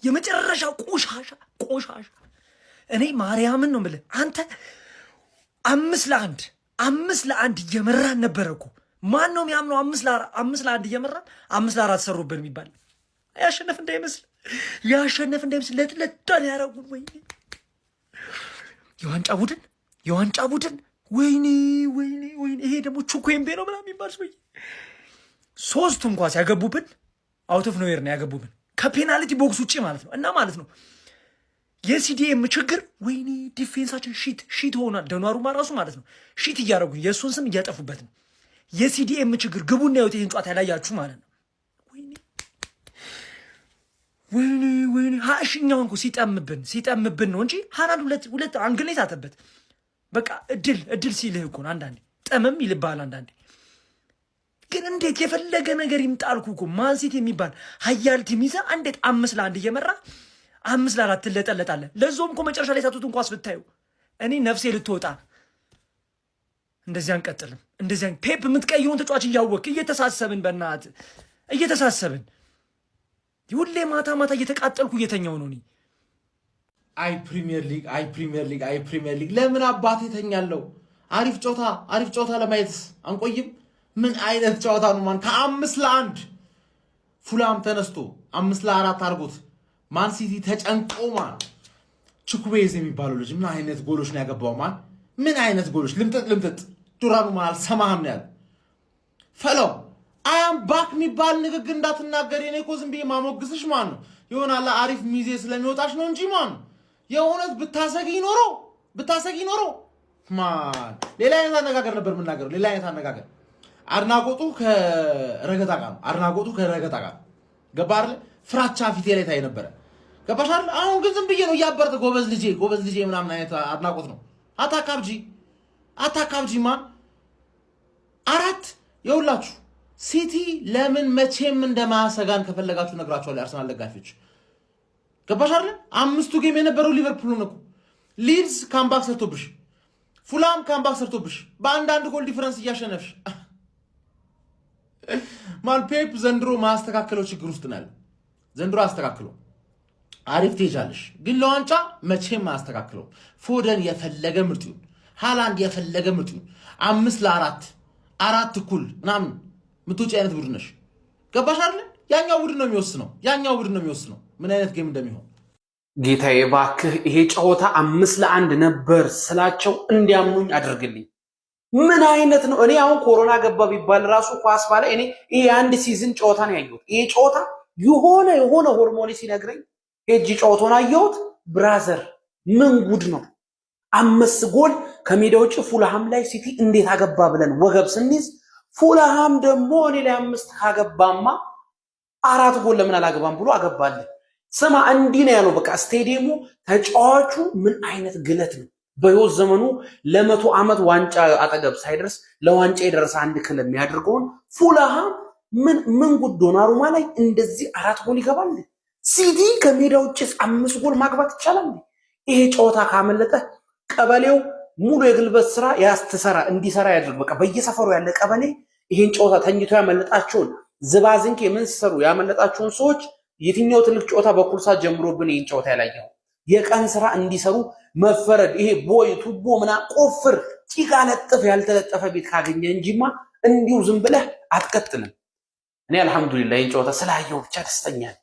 የመጨረሻ ቆሻሻ ቆሻሻ። እኔ ማርያምን ነው የምልህ አንተ፣ 5-1፣ 5-1 እየመራን ነበረ እኮ። ማን ነው የሚያምነው? 5-1 እየመራን 5-4 ሰሩብን የሚባል። ያሸነፍ እንዳይመስል፣ ያሸነፍ እንዳይመስል ለጥለጣን ያደረጉን። ወይኔ የዋንጫ ቡድን፣ የዋንጫ ቡድን፣ ወይኔ ወይኔ ወይኔ። ይሄ ደግሞ ቹኩዌምቤ ነው ምናምን የሚባል ሰውዬ ሶስቱ እንኳ ሲያገቡብን out of nowhere ነው ያገቡብን፣ ከ penalty box ውጭ ማለት ነው። እና ማለት ነው የ CDM ችግር፣ ወይኔ defense ኣችን shit shit ሆኗል። ዶናሩማ ራሱ ማለት ነው shit እያደረጉ የእሱን ስም እያጠፉበት ነው። የ CDM ችግር፣ ግቡና ያዩት ይህን ጨዋታ ያላያችሁ ማለት ነው። ወይኔ ወይኔ ወይኔ። ሀሽኛውን እኮ ሲጠምብን ሲጠምብን ነው እንጂ ሃላንድ ሁለት ሁለት angle ነው የሳተበት። በቃ እድል እድል ሲልህ እኮ ነው አንዳንዴ ጠመም ይልብሃል። አንዳንዴ ግን እንዴት የፈለገ ነገር ይምጣልኩ እኮ ማንሲቲ የሚባል ሀያል team ይዘህ እንዴት 5-1 እየመራ 5-4 ትለጠለጣለህ? ለዞም እኮ መጨረሻ ላይ ሳቱትን ኳስ ብታዩ እኔ ነፍሴ ልትወጣ። እንደዚህ አንቀጥልም። እንደዚያ ፔፕ የምትቀይረውን ተጫዋች እያወቅ እየተሳሰብን፣ በእናትህ እየተሳሰብን፣ ሁሌ ማታ ማታ እየተቃጠልኩ እየተኛው ነው እኔ። አይ ፕሪሚየር ሊግ፣ አይ ፕሪሚየር ሊግ፣ አይ ፕሪሚየር ሊግ። ለምን አባቴ ተኛለሁ? አሪፍ ጨዋታ፣ አሪፍ ጨዋታ ለማየትስ አንቆይም? ምን አይነት ጨዋታ ነው man? ከ5-1 ፉላም ተነስቶ 5-4 አድርጎት ማን ሲቲ ተጨንቆ man። ቹኩዌዝ የሚባለው ልጅ ምን አይነት ጎሎች ነው ያገባው man? ምን አይነት ጎሎች! ልምጥጥ ልምጥጥ። ዶናሩማ አልሰማህም ነው ያለው። ፈለው I am back የሚባል ንግግር እንዳትናገር። እኔ እኮ ዝም ብዬ ማሞግስሽ ማን ነው ይሆናል አሪፍ ሚዜ ስለሚወጣሽ ነው እንጂ ማን ነው የእውነት ብታሰጊ ኖሮ፣ ብታሰጊ ኖሮ man ሌላ አይነት አነጋገር ነበር የምናገረው። ሌላ አይነት አነጋገር። አድናቆቱ ከረገጣ ጋር ነው። አድናቆቱ ከረገጣ ጋር ገባ አይደለ? ፍራቻ ፊቴ ላይ ታይ ነበረ። ገባሽ አይደል? አሁን ግን ዝም ብዬ ነው እያበረተ ጎበዝ ልጄ፣ ጎበዝ ልጄ ምናምን አይነት አድናቆት ነው። አታካብጂ፣ አታካብጂ man። አራት የሁላችሁ ሲቲ ለምን መቼም እንደማያሰጋን ከፈለጋችሁ ነግራችኋለሁ። የአርሰናል ደጋፊዎች፣ ገባሽ አይደለ? አምስቱ game የነበረው ሊቨርፑል ነው እኮ። ሊድስ comeback ሰርቶብሽ፣ ፉላም comeback ሰርቶብሽ በአንዳንድ ጎል difference እያሸነፍሽ man። ፔፕ ዘንድሮ ማያስተካከለው ችግር ውስጥ ነው ያለው። ዘንድሮ አስተካክለው አሪፍ ትሄጃለሽ፣ ግን ለዋንጫ መቼም አያስተካክለው። ፎደን የፈለገ ምርጥ ይሁን፣ ሃላንድ የፈለገ ምርጥ ይሁን፣ 5-4፣ አራት እኩል ምናምን ምትውጪ አይነት ቡድን ነሽ። ገባሽ አይደለ? ያኛው ቡድን ነው የሚወስነው። ያኛው ቡድን ነው የሚወስነው ምን አይነት game እንደሚሆን። ጌታዬ እባክህ ይሄ ጨዋታ 5-1 ነበር ስላቸው እንዲያምኑኝ አድርግልኝ። ምን አይነት ነው? እኔ አሁን ኮሮና ገባ ቢባል ራሱ ኳስ ባለ እኔ ይሄ የአንድ season ጨዋታ ነው ያየሁት። ይሄ ጨዋታ የሆነ የሆነ ሆርሞኒ ሲነግረኝ ሄጂ ጨዋታውን አየሁት። Brother፣ ምን ጉድ ነው? አምስት ጎል ከሜዳ ውጭ ፉልሃም ላይ ሲቲ እንዴት አገባ ብለን ወገብ ስንይዝ ፉልሃም ደግሞ እኔ ላይ አምስት ካገባማ አራት ጎል ለምን አላገባም ብሎ አገባልን። ስማ፣ እንዲህ ነው ያለው። በቃ ስቴዲየሙ ተጫዋቹ ምን አይነት ግለት ነው? በህይወት ዘመኑ ለ100 ዓመት ዋንጫ አጠገብ ሳይደርስ ለዋንጫ የደረሰ አንድ ክለብ የሚያደርገውን ፉልሃም ምን ምን ጉድ! ዶናሩማ ላይ እንደዚህ አራት ጎል ይገባል? ሲቲ ከሜዳ ውጭ አምስት ጎል ማግባት ይቻላል? ይሄ ጨዋታ ካመለጠ ቀበሌው ሙሉ የግልበት ስራ ያስተሰራ እንዲሰራ ያድርግ። በቃ በየሰፈሩ ያለ ቀበሌ ይሄን ጨዋታ ተኝቶ ያመለጣቸውን፣ ዝባዝንኬ ምን ሲሰሩ ያመለጣቸውን ሰዎች፣ የትኛው ትልቅ ጨዋታ በኩል ሰዓት ጀምሮብን ይህን ጨዋታ ያላየው የቀን ስራ እንዲሰሩ መፈረድ። ይሄ ቦይ ቱቦ ምና ቆፍር፣ ጭቃ ለጥፍ፣ ያልተለጠፈ ቤት ካገኘ እንጂማ እንዲሁ ዝም ብለህ አትቀጥልም። እኔ አልሐምዱሊላህ ይህን ጨዋታ ስላየው ብቻ ደስተኛ ነኝ።